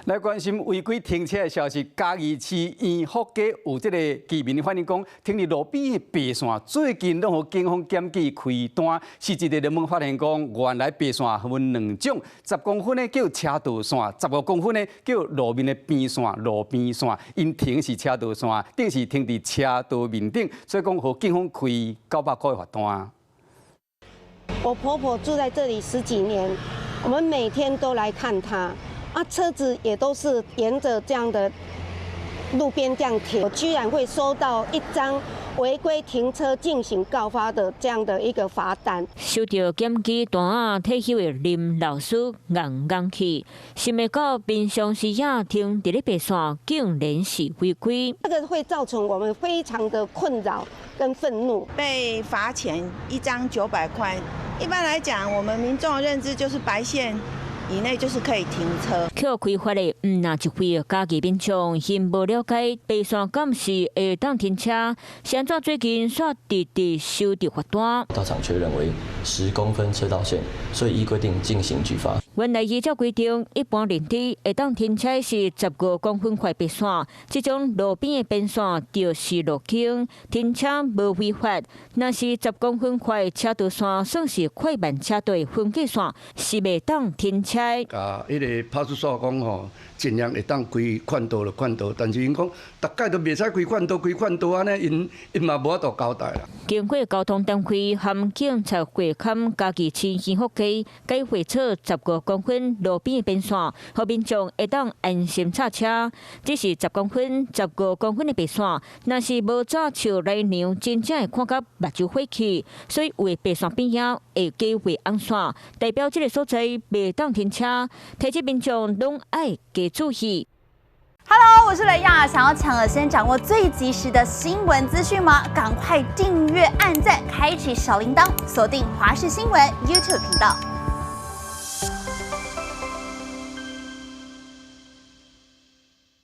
來關心違規停車的消息，嘉義市延福街有這個居民反映講，停佇路邊的白線最近攏予警方檢舉開單，實際的人們發現講，原來白線分兩種，十公分的叫車道線，15公分的叫路面的邊線、路邊線。𪜶停是車道線，等是停佇車道面頂，所以講予警方開900塊的罰單。我婆婆住在這裡十幾年，我們每天都來看她。啊，車子也都是沿着這樣的路邊這樣停，居然會收到一張違規停車進行告發的這樣的一個罰單。收到檢舉單仔退休的林老師硬硬氣，想袂到平常時仔停佇咧白線，竟然是違規。這個會造成我們非常的困擾跟憤怒。被罰錢一張900塊，一般來講，我們民眾的認知就是白線以內就是可以停車。予開罰的毋但一位嘉義民眾，𪜶無了解白線敢是會當停車，是按怎最近煞直直收著罰單。到場確認為10公分車道線，所以依規定進行舉發。原來依照規定，一般認知會當停車是15公分寬白線，這種路邊的邊線就是路肩，停車無違法。若是十公分寬車道線，算是快慢車道分界線，是袂當停車。共彼个派出所講吼，盡量會當開寬道就寬道，但是𪜶講逐擺都袂使開寬道，開寬道按呢，𪜶𪜶嘛無法度交代啦。經過交通單位和警察會勘嘉義市幸福街，改繪出15公分路邊的邊線，予民眾會當安心插車。只是十公分、十五公分的白線，若是無紮樹來量，真正會看甲目睭火氣。所以有的白線邊仔會加畫紅線，代表這个所在袂當停車，提醒民眾攏愛加注意。 Hello，我是雷亞，想要搶先掌握最及時的新聞資訊嗎？趕快訂閱、按讚、開啟小鈴鐺，鎖定華視新聞 YouTube 頻道。